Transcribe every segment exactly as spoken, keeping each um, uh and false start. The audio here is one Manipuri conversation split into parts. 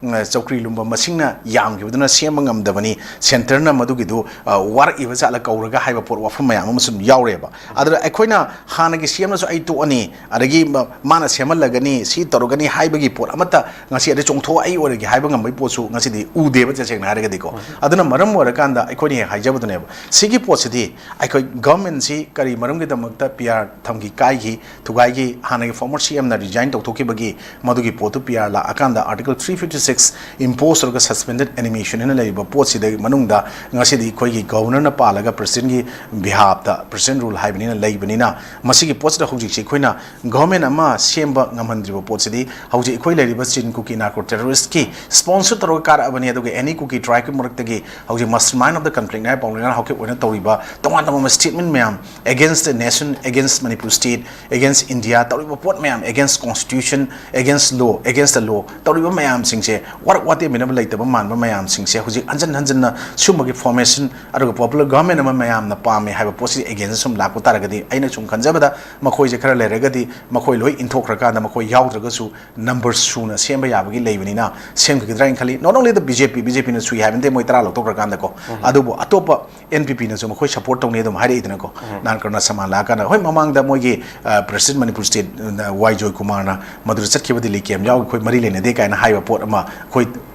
ꯎꯝ, ꯆꯧꯀ꯭ꯔꯤ ꯂꯨꯝꯕ ꯃꯁꯤꯡꯅ ꯌꯥꯝꯈꯤꯕꯗꯨꯅ ꯁꯦꯝꯕ ꯉꯝꯗꯕꯅꯤ, ꯁꯦꯟꯇꯔꯅ ꯃꯗꯨꯒꯤꯗꯨ, ꯑ, ꯋꯥꯔꯛꯏꯕ ꯖꯥꯠꯂ ꯀꯧꯔꯒ ꯍꯥꯏꯕ ꯄꯣꯠ, ꯋꯥꯐꯝ ꯃꯌꯥꯝ ꯑꯃꯁꯨ ꯑꯗꯨꯝ ꯌꯥꯎꯔꯦꯕ꯫ ꯑꯗꯨꯅ ꯑꯩꯈꯣꯏꯅ ꯍꯥꯟꯅꯒꯤ ꯁꯤ ꯑꯦꯝꯅꯁꯨ "ꯑꯩ ꯇꯣꯛꯑꯅꯤ", ꯑꯗꯒꯤ ꯃ-, "ꯃꯥꯅ ꯁꯦꯝꯍꯜꯂꯒꯅꯤ, ꯁꯤ ꯇꯧꯔꯒꯅꯤ" ꯍꯥꯏꯕꯒꯤ ꯄꯣꯠ ꯑꯃꯠꯇ ꯉꯁꯤ ꯑꯗꯩ "ꯆꯣꯡꯊꯣꯛꯑ ꯑꯩ ꯑꯣꯏꯔꯒꯦ" ꯍꯥꯏꯕ ꯉꯝꯕꯒꯤ ꯄꯣꯠꯁꯨ ꯉꯁꯤꯗꯤ ꯎꯗꯦꯕ, ꯇꯁꯦꯡꯅ ꯍꯥꯏꯔꯒꯗꯤꯀꯣ꯫ ꯑꯗꯨꯅ ꯃꯔꯝ ꯑꯣꯏꯔꯀꯥꯟꯗ ꯑꯩꯈꯣꯏꯅ ꯍꯦꯛ ꯍꯥꯏꯖꯕꯗꯨꯅꯦꯕ, ꯁꯤꯒꯤ ꯄꯣꯠꯁꯤꯗꯤ ꯑꯩꯈꯣꯏ ꯒꯚꯔꯟꯃꯦꯟꯁꯤ ꯀꯔꯤ ꯃꯔꯝꯒꯤꯗꯃꯛꯇ ꯄꯤ ꯑꯥꯔ ꯊꯝꯈꯤ, ꯀꯥꯏꯈꯤ, ꯊꯨꯒꯥꯏꯈꯤ? ꯍꯥꯟꯅꯒꯤ former ꯁꯤ ꯑꯦꯝꯅ resign ꯇꯧꯊꯣꯛꯈꯤꯕꯒꯤ ꯃꯗꯨꯒꯤ ꯄꯣꯠꯇꯨ ꯄꯤ ꯑꯥꯔ ꯂꯥꯛꯑꯀꯥꯟꯗ Article three fifty six impose ꯇꯧꯔꯒ suspended animation ꯍꯥꯏꯅ ꯂꯩꯔꯤꯕ ꯄꯣꯠꯁꯤꯗꯒꯤ ꯃꯅꯨꯡꯗ ꯉꯁꯤꯗꯤ ꯑꯩꯈꯣꯏꯒꯤ ꯒꯚꯔꯅꯔꯅ ꯄꯥꯜꯂꯒ presidentꯀꯤ behalfꯇ president rule ꯍꯥꯏꯕꯅꯤꯅ ꯂꯩꯕꯅꯤꯅ, ꯃꯁꯤꯒꯤ ꯄꯣꯠꯁꯤꯗ ꯍꯧꯖꯤꯛꯁꯤ ꯑꯩꯈꯣꯏꯅ ꯒꯚꯔꯟꯃꯦꯟ ꯑꯃ ꯁꯦꯝꯕ ꯉꯝꯍꯟꯗ꯭ꯔꯤꯕ ꯄꯣꯠꯁꯤꯗꯤ, ꯍꯧꯖꯤꯛ ꯑꯩꯈꯣꯏ ꯂꯩꯔꯤꯕ Chin Kuki narco terroristꯀꯤ sponsor ꯇꯧꯔꯒ ꯀꯥꯔꯛꯑꯕꯅꯤ, ꯑꯗꯨꯒ any Kuki tribeꯀꯤ ꯃꯔꯛꯇꯒꯤ ꯍꯧꯖꯤꯛ mastermind of the conflict ꯍꯥꯏꯕ ꯄꯥꯎꯔꯧ ꯍꯧꯈꯤꯕ ꯑꯣꯏꯅ ꯇꯧꯔꯤꯕ ꯇꯣꯉꯥꯟ ꯇꯣꯉꯥꯟꯕ statement ꯃꯌꯥꯝ, against the nation, against Manipur state, against India ꯇꯧꯔꯤꯕ ꯄꯣꯠ ꯃꯌꯥꯝ, against constitution, against law, against the law ꯇꯧꯔꯤꯕ ꯃꯌꯥꯝꯁꯤꯡꯁꯦ, ꯋꯥꯔꯛ ꯋꯥꯇꯦꯝꯕꯤꯅꯕ ꯂꯩꯇꯕ ꯃꯥꯟꯕ ꯃꯌꯥꯝꯁꯤꯡꯁꯦ ꯍꯧꯖꯤꯛ ꯍꯟꯖꯤꯟ ꯍꯟꯖꯤꯟꯅ ꯁꯨꯝꯕꯒꯤ formation, ꯑꯗꯨꯒ popular government ꯑꯃ ꯃꯌꯥꯝꯅ ꯄꯥꯝꯃꯦ ꯍꯥꯏꯕ ꯄꯣꯠꯁꯤ against ꯁꯨꯝ ꯂꯥꯛꯄ ꯇꯥꯔꯒꯗꯤ, ꯑꯩꯅ ꯁꯨꯝ ꯈꯟꯖꯕꯗ ꯃꯈꯣꯏꯁꯦ ꯈꯔ ꯂꯩꯔꯒꯗꯤ ꯃꯈꯣꯏ ꯂꯣꯏ ꯏꯟꯊꯣꯛꯈ꯭ꯔꯀꯥꯟꯗ ꯃꯈꯣꯏ ꯌꯥꯎꯗ꯭ꯔꯒꯁꯨ number ꯁꯨꯅ ꯁꯦꯝꯕ ꯌꯥꯕꯒꯤ ꯂꯩꯕꯅꯤꯅ ꯁꯦꯝꯒꯗ꯭ꯔꯥ ꯍꯥꯏꯅ ꯈꯜꯂꯤ꯫ Not only the B J P, B J Pꯅ ꯁꯨꯏ ꯍꯥꯏꯕ ꯅꯠꯇꯦ, ꯃꯣꯏ ꯇꯔꯥ ꯂꯧꯊꯣꯛꯈ꯭ꯔꯀꯥꯟꯗꯀꯣ꯫ ꯑꯗꯨꯕꯨ ꯑꯇꯣꯞꯄ N P Pꯅꯁꯨ ꯃꯈꯣꯏ support ꯇꯧꯅꯤ ꯑꯗꯨꯝ ꯍꯥꯏꯔꯛꯏꯗꯅꯀꯣ꯫ ꯅꯍꯥꯟ ꯀꯔꯅ ꯁꯃꯥꯟ ꯂꯥꯛꯑꯀꯥꯟꯗ, ꯍꯣꯏ, ꯃꯃꯥꯡꯗ ꯃꯣꯏꯒꯤ, ꯑ, president ꯃꯅꯤꯄꯨꯔ state, ꯑ, ꯋꯥꯏ ꯖꯣꯏ ꯀꯨꯃꯥꯔꯅ ꯃꯗꯨꯗ ꯆꯠꯈꯤꯕꯗꯤ ꯂꯩꯈꯤ, ꯌꯥꯝ ꯌꯥꯎꯏ, ꯑꯩꯈꯣꯏ ꯃꯔꯤ ꯂꯩꯅꯗꯦ ꯀꯥꯏꯅ ꯍꯥꯏꯕ ꯄꯣꯠ ꯑꯃ ꯑꯩꯈꯣꯏ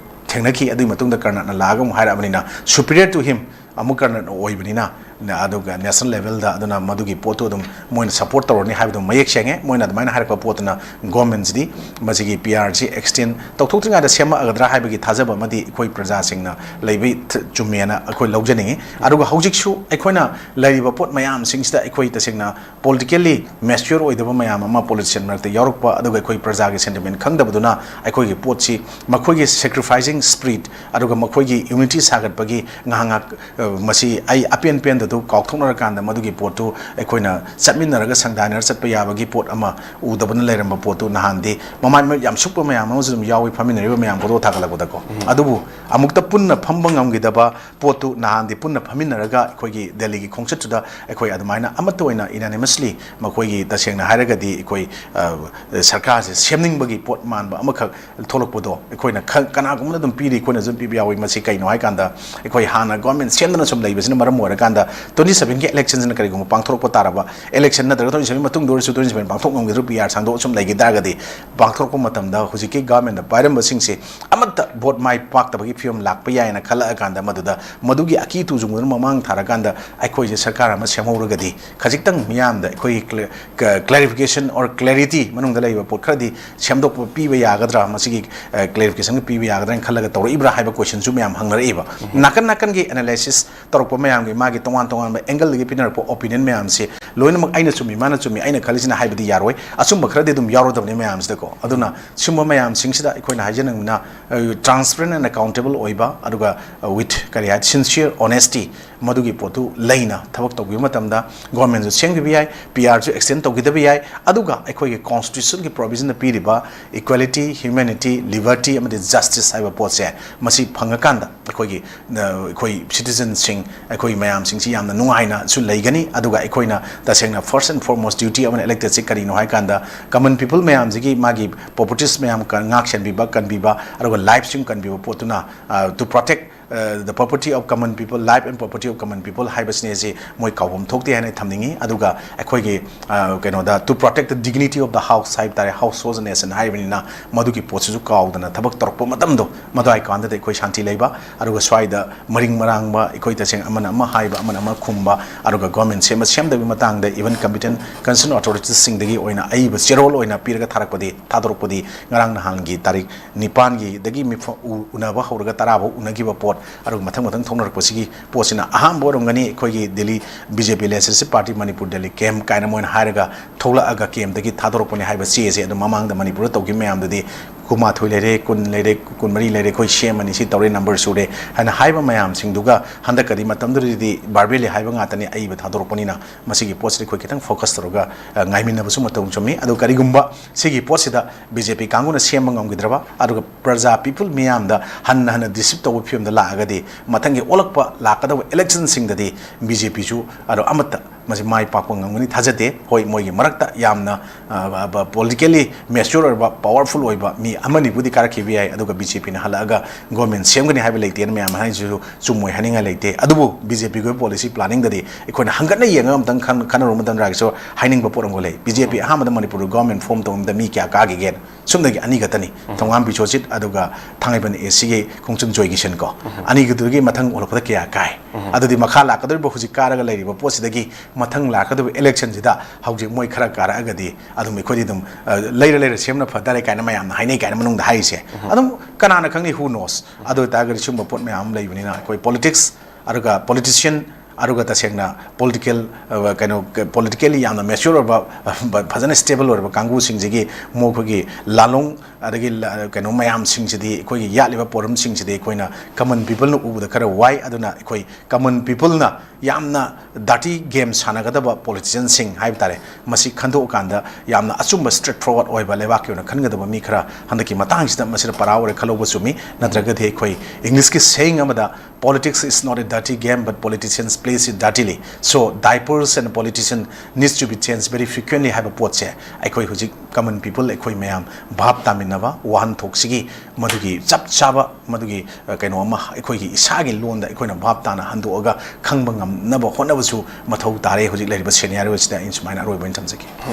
ꯊꯦꯡꯅꯈꯤ꯫ ꯑꯗꯨꯒꯤ ꯃꯇꯨꯡꯗ ꯀꯔꯅꯠꯅ ꯂꯥꯛꯑꯒ ꯑꯃꯨꯛ ꯍꯥꯏꯔꯛꯑꯕꯅꯤꯅ, superior to him ꯑꯃꯨꯛ ꯀꯔꯅꯠꯅ ꯑꯣꯏꯕꯅꯤꯅ, ꯑꯗꯨꯒ national levelꯗ, ꯑꯗꯨꯅ ꯃꯗꯨꯒꯤ ꯄꯣꯠꯇꯨ ꯑꯗꯨꯝ ꯃꯣꯏꯅ support ꯇꯧꯔꯅꯤ ꯍꯥꯏꯕꯗꯨ ꯃꯌꯦꯛ ꯁꯦꯡꯉꯦ꯫ ꯃꯣꯏꯅ ꯑꯗꯨꯃꯥꯏꯅ ꯍꯥꯏꯔꯛꯄ ꯄꯣꯠꯇꯨꯅ governmentꯁꯤꯗꯤ ꯃꯁꯤꯒꯤ P Rꯁꯤ extend ꯇꯧꯊꯣꯛꯇ꯭ꯔꯤꯉꯩꯗ ꯁꯦꯝꯃꯛꯑꯒꯗ꯭ꯔꯥ ꯍꯥꯏꯕꯒꯤ ꯊꯥꯖꯕ ꯑꯃꯗꯤ ꯑꯩꯈꯣꯏ ꯄ꯭ꯔꯖꯥꯁꯤꯡꯅ ꯂꯩꯕ ꯊ-, ꯆꯨꯝꯃꯦꯅ ꯑꯩꯈꯣꯏ ꯂꯧꯖꯅꯤꯡꯉꯤ꯫ ꯑꯗꯨꯒ ꯍꯧꯖꯤꯛꯁꯨ ꯑꯩꯈꯣꯏꯅ ꯂꯩꯔꯤꯕ ꯄꯣꯠ ꯃꯌꯥꯝꯁꯤꯡꯁꯤꯗ ꯑꯩꯈꯣꯏ ꯇꯁꯦꯡꯅ politically mature ꯑꯣꯏꯗꯕ ꯃꯌꯥꯝ ꯑꯃ politician ꯃꯔꯛꯇ ꯌꯥꯎꯔꯛꯄ, ꯑꯗꯨꯒ ꯑꯩꯈꯣꯏ ꯄ꯭ꯔꯖꯥꯒꯤ sentiment ꯈꯪꯗꯕꯗꯨꯅ ꯑꯩꯈꯣꯏꯒꯤ ꯄꯣꯠꯁꯤ, ꯃꯈꯣꯏꯒꯤ sacrificing spirit, ꯑꯗꯨꯒ ꯃꯈꯣꯏꯒꯤ unity ꯁꯥꯒꯠꯄꯒꯤ ꯉꯥꯏꯍꯥꯛ ꯉꯥꯏꯍꯥꯛ, ꯑ, ꯃꯁꯤ ꯑꯩ ꯑꯄꯦꯟ ꯄꯦꯟꯗꯗꯨꯅ ꯀꯥꯎꯊꯣꯛꯅꯔꯀꯥꯟꯗ ꯃꯗꯨꯒꯤ ꯄꯣꯠꯇꯨ ꯑꯩꯈꯣꯏꯅ ꯆꯠꯃꯤꯟꯅꯔꯒ ꯁꯪꯗꯥꯏꯅꯔ ꯆꯠꯄ ꯌꯥꯕꯒꯤ ꯄꯣꯠ ꯑꯃ ꯎꯗꯕꯅ ꯂꯩꯔꯝꯕ ꯄꯣꯠꯇꯨ ꯅꯍꯥꯟꯗꯤ ꯃꯃꯥꯏ ꯃꯃꯤꯠ ꯌꯥꯝ ꯁꯨꯞꯄ ꯃꯌꯥꯝ ꯑꯃꯁꯨ ꯑꯗꯨꯝ ꯌꯥꯎꯏ, ꯐꯝꯃꯤꯟꯅꯔꯤꯕ ꯃꯌꯥꯝ ꯐꯣꯇꯣ ꯊꯥꯒꯠꯂꯛꯄꯗꯀꯣ꯫ ꯑꯗꯨꯕꯨ ꯑꯃꯨꯛꯇ ꯄꯨꯟꯅ ꯐꯝꯕ ꯉꯝꯈꯤꯗꯕ ꯄꯣꯠꯇꯨ ꯅꯍꯥꯟꯗꯤ ꯄꯨꯟꯅ ꯐꯝꯃꯤꯟꯅꯔꯒ ꯑꯩꯈꯣꯏꯒꯤ ꯗꯦꯜꯂꯤꯒꯤ ꯈꯣꯡꯆꯠꯇꯨꯗ ꯑꯩꯈꯣꯏ ꯑꯗꯨꯃꯥꯏꯅ ꯑꯃꯠꯇ ꯑꯣꯏꯅ unanimously ꯃꯈꯣꯏꯒꯤ, ꯇꯁꯦꯡꯅ ꯍꯥꯏꯔꯒꯗꯤ ꯑꯩꯈꯣꯏ, ꯑ, ꯁꯔꯀꯥꯔꯁꯦ ꯁꯦꯝꯅꯤꯡꯕꯒꯤ ꯄꯣꯠ ꯃꯥꯟꯕ ꯑꯃꯈꯛ ꯊꯣꯛꯂꯛꯄꯗꯣ ꯑꯩꯈꯣꯏꯅ ꯈ-, ꯀꯅꯥꯒꯨꯝꯕꯅ ꯑꯗꯨꯝ ꯄꯤꯔꯤ, ꯑꯩꯈꯣꯏꯅꯁꯨ ꯑꯗꯨꯝ ꯄꯤꯕ ꯌꯥꯎꯏ꯫ ꯃꯁꯤ ꯀꯩꯅꯣ ꯍꯥꯏꯀꯥꯟꯗ, ꯑꯩꯈꯣꯏ ꯍꯥꯟꯅ ꯒꯣꯔꯃꯦꯟ ꯁꯦꯝꯗꯅ ꯁꯨꯝ ꯂꯩꯕꯁꯤꯅ ꯃꯔꯝ ꯑꯣꯏꯔꯀꯥꯟꯗ twenty sevenꯒꯤ electionꯁꯤꯅ ꯀꯔꯤꯒꯨꯝꯕ ꯄꯥꯡꯊꯣꯔꯛꯄ ꯇꯥꯔꯕ, election ꯅꯠꯇ꯭ꯔꯒ twenty seven ꯃꯇꯨꯡꯗ ꯑꯣꯏꯔꯁꯨ twenty seven ꯄꯥꯡꯊꯣꯛ ꯉꯝꯒꯗ꯭ꯔꯥ, PR ꯁꯥꯡꯗꯣꯛꯑ ꯁꯨꯝ ꯂꯩꯈꯤ ꯇꯥꯔꯒꯗꯤ, ꯄꯥꯡꯊꯣꯔꯛꯄ ꯃꯇꯝꯗ ꯍꯧꯖꯤꯛꯀꯤ ꯒꯣꯔꯃꯦꯟꯗ ꯄꯥꯏꯔꯝꯕꯁꯤꯡꯁꯦ ꯑꯃꯠꯇ ꯚꯣꯠ ꯃꯥꯏ ꯄꯥꯛꯇꯕꯒꯤ ꯐꯤꯕꯝ ꯂꯥꯛꯄ ꯌꯥꯏꯅ ꯈꯜꯂꯛꯑꯀꯥꯟꯗ, ꯃꯗꯨꯗ ꯃꯗꯨꯒꯤ ꯑꯀꯤ ꯇꯨꯖꯨꯡꯗꯨꯅ ꯃꯃꯥꯡ ꯊꯥꯔꯀꯥꯟꯗ ꯑꯩꯈꯣꯏꯁꯦ ꯁꯔꯀꯥꯔ ꯑꯃ ꯁꯦꯝꯍꯧꯔꯒꯗꯤ ꯈꯖꯤꯛꯇꯪ ꯃꯤꯌꯥꯝꯗ ꯑꯩꯈꯣꯏꯒꯤ ꯀ꯭ꯂꯦ-, ꯀ-, clarification or clarity ꯃꯅꯨꯡꯗ ꯂꯩꯕ ꯄꯣꯠ ꯈꯔꯗꯤ ꯁꯦꯝꯗꯣꯛꯄ ꯄꯤꯕ ꯌꯥꯒꯗ꯭ꯔꯥ, ꯃꯁꯤꯒꯤ, ꯑ, clarificationꯒ ꯄꯤꯕ ꯌꯥꯒꯗ꯭ꯔꯥ ꯍꯥꯏꯅ ꯈꯜꯂꯒ ꯇꯧꯔꯛꯏꯕ꯭ꯔꯥ ꯍꯥꯏꯕ questionꯁꯨ ꯃꯌꯥꯝ ꯍꯪꯅꯔꯛꯏꯕ꯫ ꯅꯥꯀꯟ ꯅꯥꯀꯟꯒꯤ analysis ꯇꯧꯔꯛꯄ ꯃꯌꯥꯝꯒꯤ ꯃꯥꯒꯤ ꯇꯣꯉꯥꯟ ꯇꯣꯉꯥꯟꯕ angleꯗꯒꯤ ꯄꯤꯅꯔꯛꯄ opinion ꯃꯌꯥꯝꯁꯦ ꯂꯣꯏꯅꯃꯛ ꯑꯩꯅ ꯆꯨꯝꯃꯤ, ꯃꯥꯅ ꯆꯨꯝꯃꯤ, ꯑꯩꯅ ꯈꯜꯂꯤꯁꯤꯅ ꯍꯥꯏꯕꯗꯤ ꯌꯥꯔꯣꯏ꯫ ꯑꯆꯨꯝꯕ ꯈꯔꯗꯤ ꯑꯗꯨꯝ ꯌꯥꯎꯔꯗꯕꯅꯤ ꯃꯌꯥꯝꯁꯤꯗꯀꯣ꯫ ꯑꯗꯨꯅ ꯁꯤꯒꯨꯝꯕ ꯃꯌꯥꯝꯁꯤꯡꯁꯤꯗ ꯑꯩꯈꯣꯏꯅ ꯍꯥꯏꯖꯅꯤꯡꯕꯅ, ꯑ, transparent and accountable ꯑꯣꯏꯕ, ꯑꯗꯨꯒ, ꯑ, with ꯀꯔꯤ ꯍꯥꯏ, sincere honesty, ꯃꯗꯨꯒꯤ ꯄꯣꯠꯇꯨ ꯂꯩꯅ ꯊꯕꯛ ꯇꯧꯕꯤꯕ ꯃꯇꯝꯗ ꯒꯣꯔꯃꯦꯟꯁꯨ ꯁꯦꯝꯈꯤꯕ ꯌꯥꯏ, PRꯁꯨ extend ꯇꯧꯈꯤꯗꯕ ꯌꯥꯏ, ꯑꯗꯨꯒ ꯑꯩꯈꯣꯏꯒꯤ constitutionꯒꯤ provisionꯗ ꯄꯤꯔꯤꯕ equality, humanity, liberty ꯑꯃꯗꯤ justice ꯍꯥꯏꯕ ꯄꯣꯠꯁꯦ ꯃꯁꯤ ꯐꯪꯉꯀꯥꯟꯗ ꯑꯩꯈꯣꯏꯒꯤ, ꯑ, ꯑꯩꯈꯣꯏ citizenꯁꯤꯡ, ꯑꯩꯈꯣꯏ ꯃꯌꯥꯝꯁꯤꯡꯁꯤ ꯌꯥꯝꯅ ꯅꯨꯡꯉꯥꯏꯅꯁꯨ ꯂꯩꯒꯅꯤ꯫ ꯑꯗꯨꯒ ꯑꯩꯈꯣꯏꯅ ꯇꯁꯦꯡꯅ first and foremost duty ꯑꯃꯅ electedꯁꯤ ꯀꯔꯤꯅꯣ ꯍꯥꯏꯀꯥꯟꯗ common people ꯃꯌꯥꯝꯁꯤꯒꯤ ꯃꯥꯒꯤ properties ꯃꯌꯥꯝ ꯀ-, ꯉꯥꯛ ꯁꯦꯟꯕꯤꯕ, ꯀꯟꯕꯤꯕ, ꯑꯗꯨꯒ lifeꯁꯤꯡ ꯀꯟꯕꯤꯕ ꯄꯣꯠꯇꯨꯅ, ꯑ, to protect, ꯑ, the property of common people, life and property of common people ꯍꯥꯏꯕꯁꯤꯅꯦ ꯁꯤ ꯃꯣꯏ ꯀꯥꯎꯐꯝ ꯊꯣꯛꯇꯦ ꯍꯥꯏꯅ ꯊꯝꯅꯤꯡꯉꯤ꯫ ꯑꯗꯨꯒ ꯑꯩꯈꯣꯏꯒꯤ, ꯑ, ꯀꯩꯅꯣꯗ, to protect the dignity of the house ꯍꯥꯏꯕ ꯇꯥꯔꯦ, house of the nation ꯍꯥꯏꯔꯤꯕꯅꯤꯅ ꯃꯗꯨꯒꯤ ꯄꯣꯠꯁꯤꯁꯨ ꯀꯥꯎꯗꯅ ꯊꯕꯛ ꯇꯧꯔꯛꯄ ꯃꯇꯝꯗꯣ, ꯃꯗꯨꯋꯥꯏ ꯀꯥꯟꯗꯗ ꯑꯩꯈꯣꯏ ꯁꯥꯟꯇꯤ ꯂꯩꯕ, ꯑꯗꯨꯒ ꯁ꯭ꯋꯥꯏꯗ ꯃꯔꯤꯡ ꯃꯔꯥꯡꯕ, ꯑꯩꯈꯣꯏ ꯇꯁꯦꯡꯅ ꯑꯃꯅ ꯑꯃ ꯍꯥꯏꯕ, ꯑꯃꯅ ꯑꯃ ꯈꯨꯝꯕ, ꯑꯗꯨꯒ ꯒꯣꯔꯃꯦꯟ ꯁꯦꯝꯕ ꯁꯦꯝꯗꯕꯒꯤ ꯃꯇꯥꯡꯗ even competent concerned authoritiesꯁꯤꯡꯗꯒꯤ ꯑꯣꯏꯅ ꯑꯏꯕ ꯆꯦꯔꯣꯜ ꯑꯣꯏꯅ ꯄꯤꯔꯒ ꯊꯥꯔꯛꯄꯗꯤ, ꯊꯥꯗꯣꯔꯛꯄꯗꯤ ꯉꯔꯥꯡ ꯅꯍꯥꯟꯒꯤ ꯇꯥꯔꯤꯛ ꯅꯤꯄꯥꯟꯒꯤꯗꯒꯤ ꯃꯤꯐ-, ꯎ-, ꯎꯅꯕ ꯍꯧꯔꯒ ꯇꯔꯥ ꯐꯥꯎ ꯎꯅꯈꯤꯕ ꯄꯣꯠ, ꯑꯗꯨꯒ ꯃꯊꯪ ꯃꯊꯪ ꯊꯣꯛꯅꯔꯛꯄꯁꯤꯒꯤ ꯄꯣꯠꯁꯤꯅ ꯑꯍꯥꯟꯕ ꯑꯣꯏꯔꯝꯒꯅꯤ꯫ ꯑꯩꯈꯣꯏꯒꯤ Delhi BJP Legislative Party Manipur Delhi camp ꯀꯥꯏꯅ ꯃꯣꯏꯅ ꯍꯥꯏꯔꯒ ꯊꯣꯛꯂꯛꯑꯒ campꯇꯒꯤ ꯊꯥꯗꯣꯔꯛꯄꯅꯤ ꯍꯥꯏꯕ ꯆꯦꯁꯦ ꯑꯗꯨꯝ ꯃꯃꯥꯡꯗ ꯃꯅꯤꯄꯨꯔꯗ ꯇꯧꯈꯤꯕ ꯃꯌꯥꯝꯗꯨꯗꯤ ꯀꯨꯟꯃꯥꯊꯣꯏ ꯂꯩꯔꯦ, ꯀꯨꯟ ꯂꯩꯔꯦ, ꯀꯨꯟꯃꯔꯤ ꯂꯩꯔꯦ, ꯑꯩꯈꯣꯏ ꯁꯦꯝꯃꯅꯤ, ꯁꯤ ꯇꯧꯔꯦ, ꯅꯝꯕꯔ ꯁꯨꯔꯦ ꯍꯥꯏꯅ ꯍꯥꯏꯕ ꯃꯌꯥꯝꯁꯤꯡꯗꯨꯒ ꯍꯟꯗꯛꯀꯗꯤ ꯃꯇꯝꯗꯨꯗꯗꯤ verbally ꯍꯥꯏꯕ ꯉꯥꯛꯇꯅꯤ, ꯑꯏꯕ ꯊꯥꯗꯣꯔꯛꯄꯅꯤꯅ ꯃꯁꯤꯒꯤ ꯄꯣꯠꯁꯤꯗ ꯑꯩꯈꯣꯏ ꯈꯤꯇꯪ focus ꯇꯧꯔꯒ, ꯑ, ꯉꯥꯏꯃꯤꯟꯅꯕꯁꯨ ꯃꯇꯧ ꯆꯨꯝꯃꯤ꯫ ꯑꯗꯨ ꯀꯔꯤꯒꯨꯝꯕ ꯁꯤꯒꯤ ꯄꯣꯠꯁꯤꯗ BJP ꯀꯥꯡꯕꯨꯅ ꯁꯦꯝꯕ ꯉꯝꯈꯤꯗ꯭ꯔꯕ, ꯑꯗꯨꯒ ꯄ꯭ꯔꯖꯥ, people ꯃꯤꯌꯥꯝꯗ ꯍꯟꯅ ꯍꯟꯅ deceive ꯇꯧꯕ ꯐꯤꯕꯝꯗ ꯂꯥꯛꯑꯒꯗꯤ ꯃꯊꯪꯒꯤ ꯑꯣꯜꯂꯛꯄ ꯂꯥꯛꯀꯗꯧꯕ electionꯁꯤꯡꯗꯗꯤ BJPꯁꯨ ꯑꯗꯣ ꯑꯃꯠꯇ ꯃꯁꯤ ꯃꯥꯏ ꯄꯥꯛꯄ ꯉꯝꯒꯅꯤ ꯊꯥꯖꯗꯦ꯫ ꯍꯣꯏ, ꯃꯣꯏꯒꯤ ꯃꯔꯛꯇ ꯌꯥꯝꯅ, ꯑ, ꯑ, politically mature ꯑꯣꯏꯔꯕ, powerful ꯑꯣꯏꯕ ꯃꯤ ꯑꯃꯅꯤꯕꯨꯗꯤ ꯀꯥꯔꯛꯈꯤꯕ ꯌꯥꯏ, ꯑꯗꯨꯒ BJPꯅ ꯍꯜꯂꯛꯑꯒ government ꯁꯦꯝꯒꯅꯤ ꯍꯥꯏꯕ ꯂꯩꯇꯦꯅ ꯃꯌꯥꯝ ꯍꯥꯏꯔꯤꯁꯤꯁꯨ ꯆꯨꯝꯃꯣꯏ ꯍꯥꯏꯅꯤꯡꯉꯥꯏ ꯂꯩꯇꯦ꯫ ꯑꯗꯨꯕꯨ BJPꯒꯤ ꯑꯣꯏꯕ policy planningꯗꯗꯤ ꯑꯩꯈꯣꯏꯅ ꯍꯪꯒꯠꯅ ꯌꯦꯡꯉꯒ ꯑꯝꯇꯪ ꯈꯟ-, ꯈꯟꯅꯔꯨꯕ ꯃꯇꯝꯗ ꯔꯥꯒꯦꯁꯣꯔ, ꯍꯥꯏꯅꯤꯡꯕ ꯄꯣꯠ ꯑꯃꯒ ꯂꯩ꯫ BJP ꯑꯍꯥꯟꯕꯗ ꯃꯅꯤꯄꯨꯔꯗ government form ꯇꯧꯕꯗ ꯃꯤ ꯀꯌꯥ ꯀꯥꯈꯤꯒꯦꯅ? ꯁꯨꯝꯗꯒꯤ ꯑꯅꯤ ꯈꯛꯇꯅꯤ, ꯊꯣꯉꯥꯝ ꯕꯤꯁ꯭ꯋꯖꯤꯠ ꯑꯗꯨꯒ ꯊꯥꯡꯃꯩꯕꯟ ACꯒꯤ ꯈꯣꯡꯆꯨꯝ ꯖꯣꯏꯀꯤꯁꯟ ꯀꯣ꯫ ꯑꯅꯤꯒꯤꯗꯨꯒꯤ ꯃꯊꯪ ꯑꯣꯜꯂꯛꯄꯗ ꯀꯌꯥ ꯀꯥꯏ? ꯑꯗꯨꯗꯤ ꯃꯈꯥ ꯂꯥꯛꯀꯗꯧꯔꯤꯕ ꯍꯧꯖꯤꯛ ꯀꯥꯔꯒ ꯂꯩꯔꯤꯕ ꯄꯣꯠꯁꯤꯗꯒꯤ ꯃꯊꯪ ꯂꯥꯛꯀꯗꯧꯔꯤꯕ electionꯁꯤꯗ ꯍꯧꯖꯤꯛ ꯃꯣꯏ ꯈꯔ ꯀꯥꯔꯛꯑꯒꯗꯤ ꯑꯗꯨꯝ ꯑꯩꯈꯣꯏꯗꯤ ꯑꯗꯨꯝ, ꯑ, ꯂꯩꯔ ꯂꯩꯔ ꯁꯦꯝꯅ ꯐ ꯇꯥꯔꯦ ꯀꯥꯏꯅ ꯃꯌꯥꯝꯅ ꯍꯥꯏꯅꯩ ꯀꯥꯏꯅ ꯃꯅꯨꯡꯗ ꯍꯥꯏꯔꯤꯁꯦ꯫ ꯑꯗꯨꯝ ꯀꯅꯥꯅ ꯈꯪꯅꯤ, who knows? ꯑꯗꯨ ꯑꯣꯏꯇꯥꯔꯒꯗꯤ ꯁꯤꯒꯨꯝꯕ ꯄꯣꯠ ꯃꯌꯥꯝ ꯑꯃ ꯂꯩꯕꯅꯤꯅ ꯑꯩꯈꯣꯏ politics ꯑꯗꯨꯒ politician, ꯑꯗꯨꯒ ꯇꯁꯦꯡꯅ political, ꯑ, ꯀꯩꯅꯣ, ꯀ-, politically ꯌꯥꯝꯅ mature ꯑꯣꯏꯕ, ꯑ, ꯐꯖꯅ stable ꯑꯣꯏꯔꯕ ꯀꯥꯡꯕꯨꯁꯤꯡꯁꯤꯒꯤ ꯃꯈꯣꯏꯒꯤ ꯂꯥꯂꯣꯡ ꯑꯗꯒꯤ ꯂ-, ꯀꯩꯅꯣ ꯃꯌꯥꯝꯁꯤꯡꯁꯤꯗꯤ, ꯑꯩꯈꯣꯏꯒꯤ ꯌꯥꯠꯂꯤꯕ ꯄꯣꯔꯝꯁꯤꯡꯁꯤꯗꯤ ꯑꯩꯈꯣꯏꯅ common peopleꯅ ꯎꯕꯗ ꯈꯔ ꯋꯥꯏ꯫ ꯑꯗꯨꯅ ꯑꯩꯈꯣꯏ common peopleꯅ ꯌꯥꯝꯅ dirty game ꯁꯥꯟꯅꯒꯗꯕ politicianꯁꯤꯡ ꯍꯥꯏꯕ ꯇꯥꯔꯦ, ꯃꯁꯤ ꯈꯟꯗꯣꯛꯑꯀꯥꯟꯗ ꯌꯥꯝꯅ ꯑꯆꯨꯝꯕ, straight forward ꯑꯣꯏꯕ, ꯂꯩꯕꯥꯛꯀꯤ ꯑꯣꯏꯅ ꯈꯟꯒꯗꯕ ꯃꯤ ꯈꯔ ꯍꯟꯗꯛꯀꯤ ꯃꯇꯥꯡꯁꯤꯗ ꯃꯁꯤꯗ ꯄꯔꯥ ꯑꯣꯏꯔꯦ ꯈꯜꯍꯧꯕ ꯆꯨꯝꯃꯤ꯫ ꯅꯠꯇ꯭ꯔꯒꯗꯤ ꯑꯩꯈꯣꯏ Englishꯀꯤ saying ꯑꯃꯗ, "Politics is not a dirty game, but politicians plays it dirtily. So, diapers and politician needs to be changed very frequently" ꯍꯥꯏꯕ ꯄꯣꯠꯁꯦ ꯑꯩꯈꯣꯏ ꯍꯧꯖꯤꯛ common people, ꯑꯩꯈꯣꯏ ꯃꯌꯥꯝ ꯚꯥꯞ ꯇꯥꯃꯤꯟꯅꯕ, ꯋꯥꯍꯟꯊꯣꯛꯁꯤꯒꯤ ꯃꯗꯨꯒꯤ ꯆꯞ ꯆꯥꯕ, ꯃꯗꯨꯒꯤ, ꯑ, ꯀꯩꯅꯣ ꯑꯃ ꯑꯩꯈꯣꯏꯒꯤ ꯏꯁꯥꯒꯤ ꯂꯣꯟꯗ ꯑꯩꯈꯣꯏꯅ ꯚꯥꯞ ꯇꯥꯅ ꯍꯟꯗꯣꯛꯑꯒ ꯈꯪꯕ ꯉꯝꯅꯕ ꯍꯣꯠꯅꯕꯁꯨ ꯃꯊꯧ ꯇꯥꯔꯦ ꯍꯧꯖꯤꯛ ꯂꯩꯔꯤꯕ scenario ꯑꯁꯤꯗ꯫ ꯑꯩꯅ ꯁꯨꯃꯥꯏꯅ ꯑꯔꯣꯏꯕ ꯑꯣꯏꯅ ꯊꯝꯖꯒꯦ꯫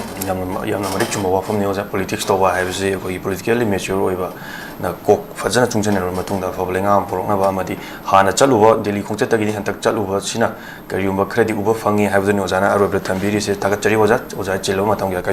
ꯌꯥꯝꯅ, ꯌꯥꯝꯅ ꯃꯔꯤꯛ ꯆꯨꯝꯕ ꯋꯥꯐꯝꯅꯤ, ꯑꯣꯖꯥ꯫ Politics ꯇꯧꯕ ꯍꯥꯏꯕꯁꯤ ꯑꯩꯈꯣꯏꯒꯤ politically mature ꯑꯣꯏꯕ ꯅ ꯀꯣꯛ ꯐꯖꯅ ꯆꯨꯡꯁꯤꯟꯅꯔꯕ ꯃꯇꯨꯡꯗ ꯑꯐꯕ ꯂꯩꯉꯥꯛ ꯑꯃ ꯄꯨꯔꯛꯅꯕ ꯑꯃꯗꯤ ꯍꯥꯟꯅ ꯆꯠꯂꯨꯕ ꯗꯤꯜꯂꯤ ꯈꯣꯡꯆꯠꯇꯒꯤꯗꯤ ꯍꯟꯗꯛ ꯆꯠꯂꯨꯕꯁꯤꯅ ꯀꯔꯤꯒꯨꯝꯕ ꯈꯔꯗꯤ ꯎꯕ ꯐꯪꯉꯤ ꯍꯥꯏꯕꯗꯨꯅꯤ ꯑꯣꯖꯥꯅ ꯑꯔꯣꯏꯕꯗ ꯊꯝꯕꯤꯔꯤꯁꯦ꯫ ꯊꯥꯒꯠꯆꯔꯤ ꯑꯣꯖꯥ꯫ ꯑꯣꯖꯥ ꯆꯤꯜꯂꯕ ꯃꯇꯝꯒꯤ ꯑꯀꯥꯏ